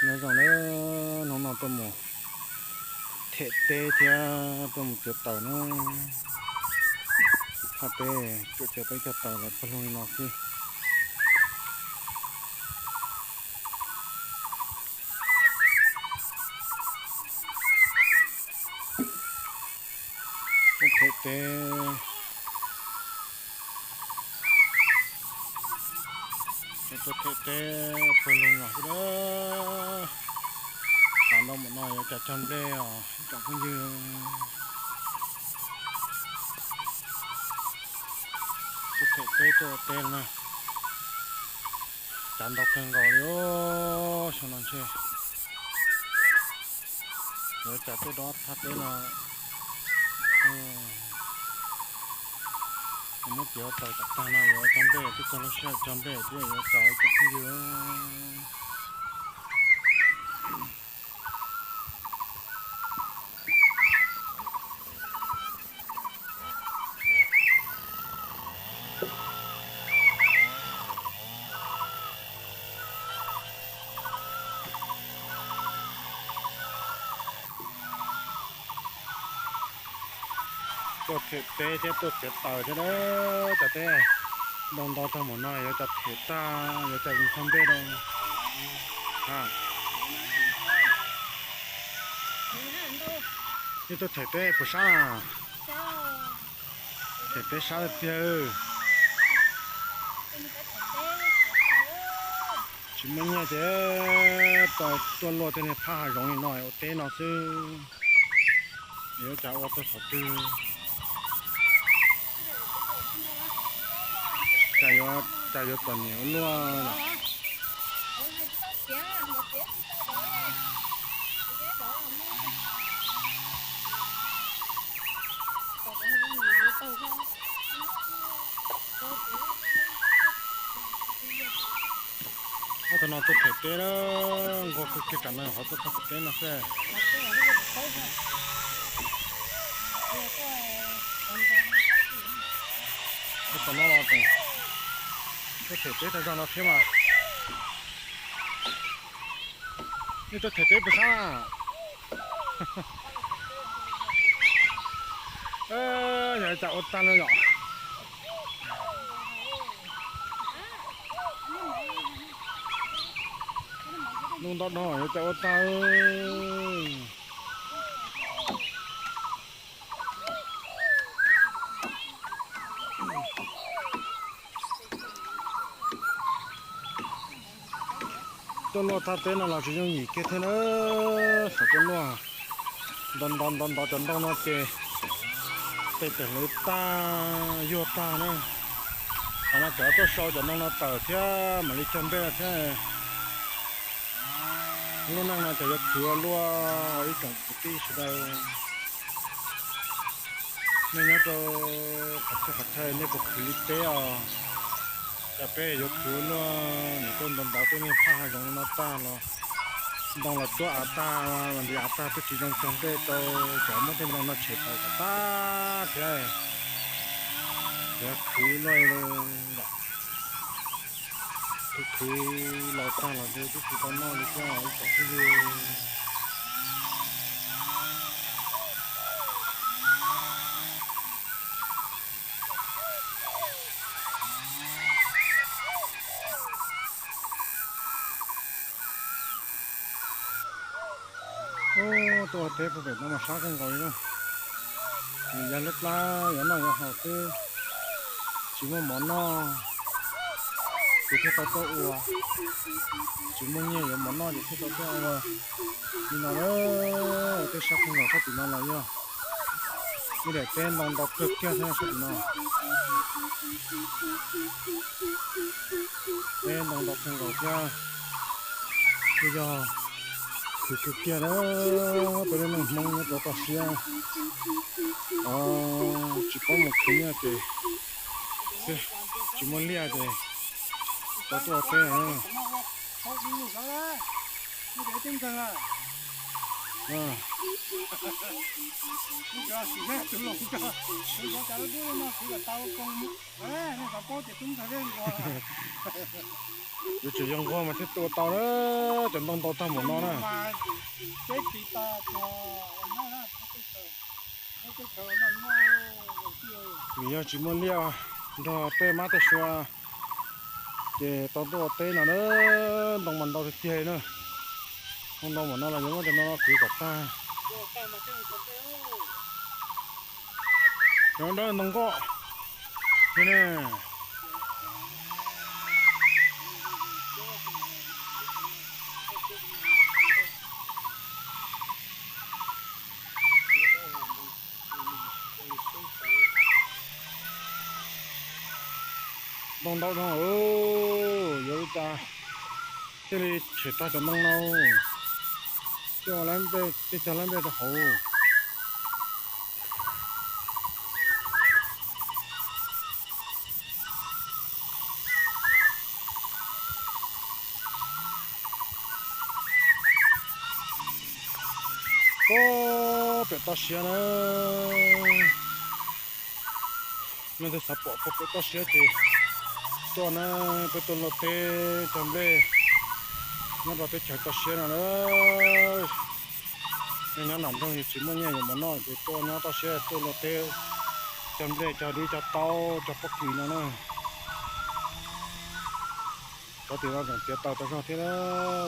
Nyob zoo nawb, hnub no tuaj mus them teb thiab tuaj mus txiav taws na. Thaj teb tsuam txiav tau ib co taws los pawg lug li no xwb. Tuaj them teb, tuaj them teb pawg lug no xwb na. Tsav ntau mus no yuav cas cog nplej os ib tsoom phooj ywg. Tuaj them teb tuaj ua teb no na. Tsav ntau kawg nkaus li os, xyoo no ntshe yuav cas tuaj dob thaj teb no. Muab txiav taws kom tag no yuav cog nplej, twb txog lub sij hawm cog nplej thiab yuav cas ib tsoom phooj ywg. Tuaj them teb thiab tuaj txiav taws thiab na. Cov teb ntau ntau tag npaum no yuav cas them tag, yuav cas cog nplej rau. Nej tuaj them teb puas sab na? Them teb sab tiag. Tsis muaj nyiaj ces tuaj luaj tej niag phab hav zoov li no ua teb no xwb. Yuav cas ua tau thaum twg, cas yuav txom nyem ua luaj lawm. Ob tug no tuaj them teb na, nquag kawg kiag tsam no ho tuaj them teb no xwb. Tuaj tom no los tuaj them teb tag zog no thiab mas. Nej tuaj them teb puas sab na? Yog cas ua tag li yom. Ntoo ntau no yuav cas ua tag. Tuaj luaj thaj teb no los tsis yooj yim kiag thiab na. Thaum tuaj luaj ntov ntov ntov ntov cov ntoo no ces tej tawm hlwv tag yuag tag na. Qhov no tseem tuaj sau cov ntoo no tawm thiab mam li cog nplej thiab. Lub neej no ces yuav khwv ua luaj ib tsoom kwv tij sawv daws. Nej nyob rau qhov chaw qhov chaw nej puas khwv li peb os? Cas peb yuav khwv ua luaj, nws tuaj ntov ntov tej niag phaj hav zoov no tag los ntoo los tuab av tag, los ntiv av tag twb tsis zoo cog nplej rau, tsam muab tej ntoo no tshem tawm kom tag thiab. Yuav khwv luaj yom. Khwv khwv los tag los ntshe twb tsis tau noj li thiab ib tsoom phooj ywg. Tuaj ua teb puag pem no mas sab kawg nkaus li na. Nws yog lub plab yuav noj yuav haus xwb, tsis muaj mov noj ces thiaj tau tuaj ua, tsis muaj nyiaj yuav mov noj ces thiaj tau tuaj ua li no. Ua teb sab kawg nkaus sab tim no los yog ib daim teb ntoo ntau kawg kiag thiab sab tim no. Teb ntoo ntau kawg nkaus thiab, kuj yog khwv khwv kiag na. Peb lub neej Hmoob nyob rau toj siab, tsis paub mus khwv nyiaj ces, tsis muaj liaj ces tau tuaj ua teb. Yuav tsum yog nquag mas thiaj tua tau na, cov ntoo ntau tag npaum no na. Vim yog tsis muaj liaj nrog tej mab tej sua, ces tau tuaj ua teb no na, ntoo mas ntau tiag tiag li na. Ntoo ntau npaum no los yuav muab cov no kwv kom tag. Cov dawb ntoo nkoj thiab na. Ntoo ntau dhau, yuav li cas thiaj li tshem tag cov ntoo no. Coj lab nplej, tej cog lab nplej rau hauv. Puag pem toj siab na. Leej twg xav pom puag pem toj siab ces tuaj na, peb tuaj luaj teb cog nplej nyob rau teb chaws toj siab no na. Nej nyob nram nroog yus tsis muaj nyiaj yuav mov noj ces tuaj nyob toj siab tuaj luaj teb cog nplej cog dib cog taub cog pob kws no na. Cov tim no tseem txiav taws tau zog thiab,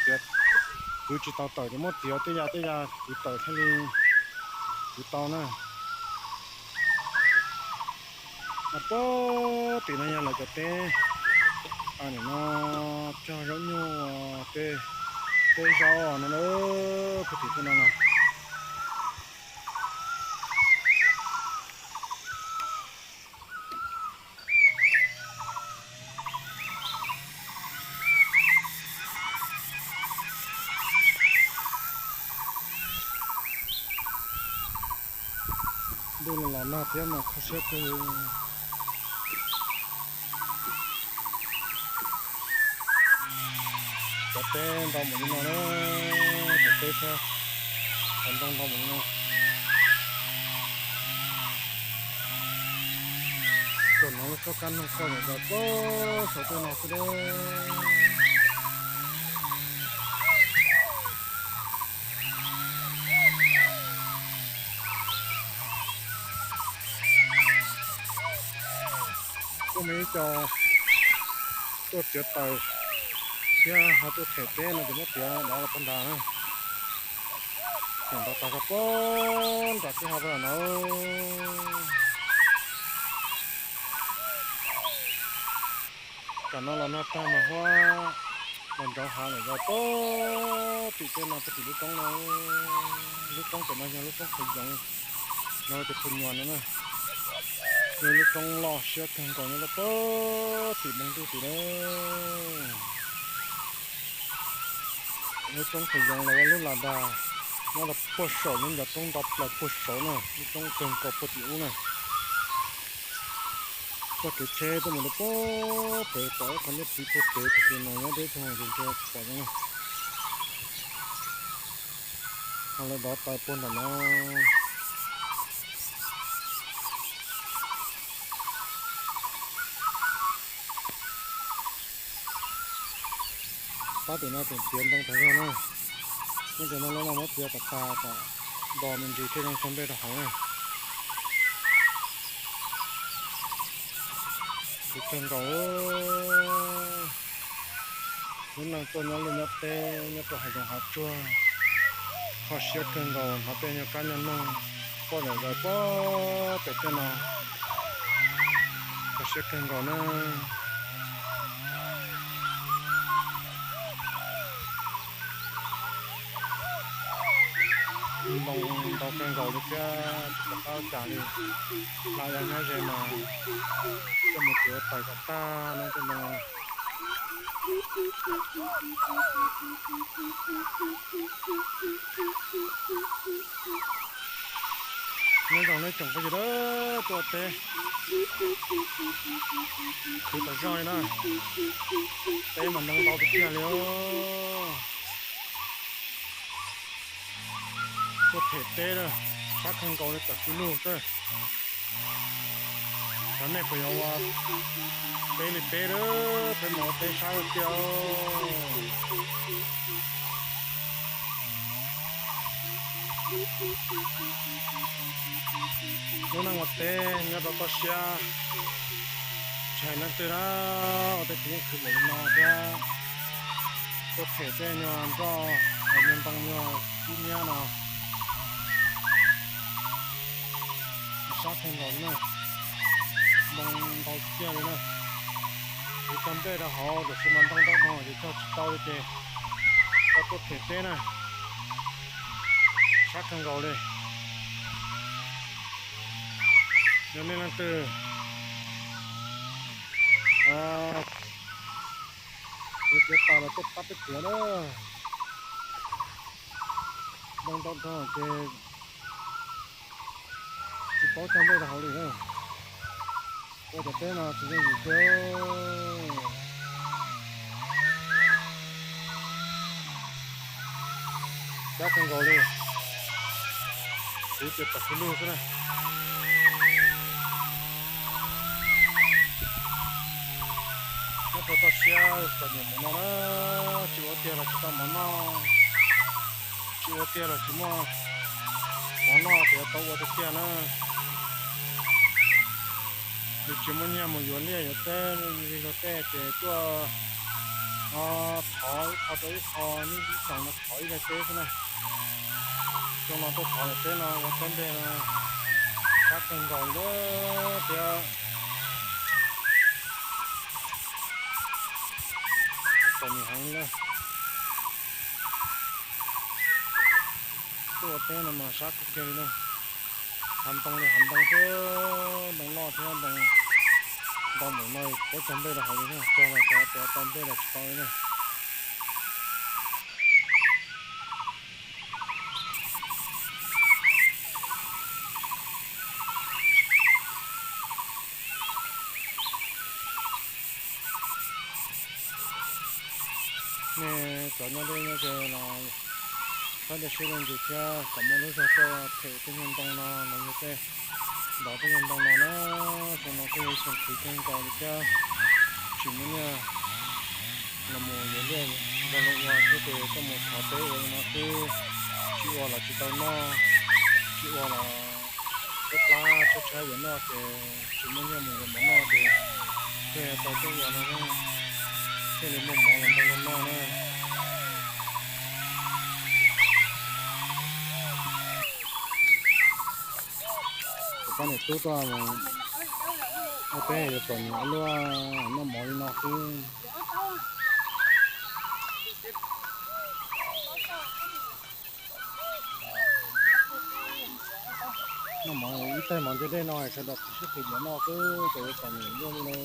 txiav kwv tsis tau tawm ces muab txiav tej ya tej ya kwv tawm thiaj li kwv tau na. Mas puag tim no yog lawv cov teb, nim no cog zaub nyuj, tej zaub no na, puag tim tej no na. Ntuj los los nag thiab mas kho siab kawg. Cov teb ntau npaum li no na, cov teb thiab cov ntoo ntau npaum li no. Tuaj hnov lub suab kab noog quaj zom zaws puag saum tej no xwb na. Kuj muaj ib co tuaj txiav taws thiab ho tuaj them teb no ces muab tiav dov los puag nrad na. Them dov tas zog puag nram kwj ha puag nram no. Tam no los nag tag mas huab los nrov hav lawm zos puag tim tej no puag tim lub roob no. Lub roob pem no yog lub roob Phav Yoov, no tus Phav Nyuas no na. Yog lub roob loj siab kawg nkaus nyob rau puag tim moo ntuj tim na. Lub roob Phav Yoov los ua lub las das nyob rau puag saum lub ncov roob nto plaws puag saud na, lub roob kawg nkaus puag tim ub na. Txoj kev tsheb tuaj mus rau puag pem tom ib qho niaj txiv puag pem tim no nyob deb tug ces ntshe tsis pom zoo na. Ho lawv dov taws puag nram no. Pab tim no tseem txiav ntoo tas zog na. Muab cov no loj loj muab txiav kom tas kom nto me ntsis thiaj zoo cog nplej rau hauv na. Kuv kawg nkaus. Lub neej tuaj nyob liaj nyob teb nyob rau hav zoov hav tsuag, kho siab kawg nkaus hnov tej nyuag kab nyuag noog quaj zom zaws puag pem tej no. Kho siab kawg nkaus na. Ntoo ntau kawg nkaus li thiab tsis pom qab ua cas li. Hla ib yam nyob ze mas coj mus txiav taws kom tag na tej ntoo. Nyob zoo nej tsoom phooj ywg tuaj teb, khwv tas zog li na. Teb mas ntoo ntau tiag tiag li os. Tuaj them teb na, sab kawg nkaus li tam sim lug xwb. Xyov nej puas yuav ua Peb li peb lawm, peb mus ua teb sab tiag. Lub neej ua teb nyob rau toj siab, tsis hais leej twg na, ua tej tsis yeej khwv npaum li no thiab. Tuaj them tej nyuag nroj, nyuag ntoo nyuag kub hnyiab no. Sab kawg nkaus li na, ntoo ntau tiag li na. Kuv cog nplej rau hauv tiam sis mas ntoo ntau no ces cog tsis tau li ces tau tuaj them teb na. Sab kawg nkaus li. Yog nej leej twg yuav txiav taws los tuaj pab peb txiav na. Ntoo ntau dhau ces tsis paub cog nplej rau hauv li na. Ua cov teb no tsis yooj yim thiab. Sab kawg nkaus li. Kuv ces pom xib lug xwb na. Nyob rau toj siab txom nyem mus no na, tsis ua tiag los tsis tau mov noj, tsis ua tiag los tsis muaj mov noj ces yuav tau ua tiag tiag na. Yus tsis muaj nyiaj mus yuav liaj yuav teb li luag tej ces tuaj thov ib qho rau ib qho, ib xeem no thov ib daim teb xwb na. Xyoo no tuaj thov daim teb no ua teb nplej no sab kawg nkaus li thiab. Txom nyem heev li na. Tuaj ua teb no mas sab kawg kiag li na. Hav ntoo li hav ntoo xwb, ntoo loj thiab ntoo ntau npaum no paub cog nplej rau hauv li na, cog los xyov puas tau nplej los tsis tau li na. Nej cov nyob deb nyob ze los txhob dej siab dej ntsws thiab kom muaj lub zog tuaj them tej nyuag ntoo no los yog tej ntov tej nyuag ntoo no na. Xyoo no kuj yog ib xyoo khwv kawg nkaus li thiab, tsis muaj nyiaj los mus yuav liaj zoo los ua thiab ces tuaj mus thov teb ua li no xwb, tsis ua los tsis tau noj, tsis ua los tshaib plab tshaib tshaib yuav noj ces tsis muaj nyiaj mus yuav mov noj ces thiaj tau tuaj ua no, thiaj li muaj mov los nrog luag noj na. Kuv pab niam tub tuaj mus ua teb yuav txom nyem ua luaj, noj mov li no xwb. Noj mov ib tais mov ntse dej no sawv daws qhwv sib qhwv yuav noj xwb ces yuav txom nyem luaj li lauj.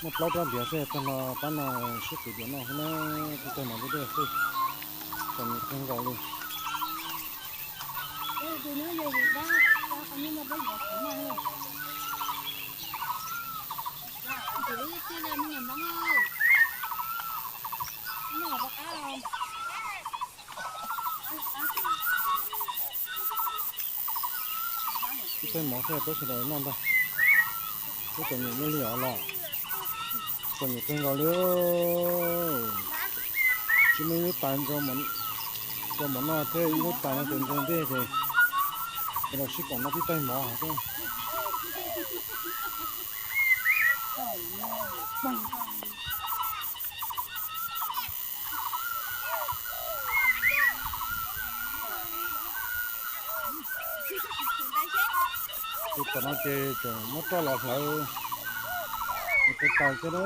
Muaj plaub rab npias xwb, tag no pab no sib qhwv yuav noj xwb na, ib tais mov ntse dej xwb, txom nyem kawg nkaus li. Ib tais mov xwb peb sawv daws noj ntag. Peb txom nyem luaj li os los, txom nyem kawg nkaus li. Tsis muaj ib lub tais rau mov noj thiab, ib lub tais no ces ntse dej ces sawv daws sib koom noj tib tais mov thiab. Tus tom no ces tseem muab roj los hlawv tus taws thiab na.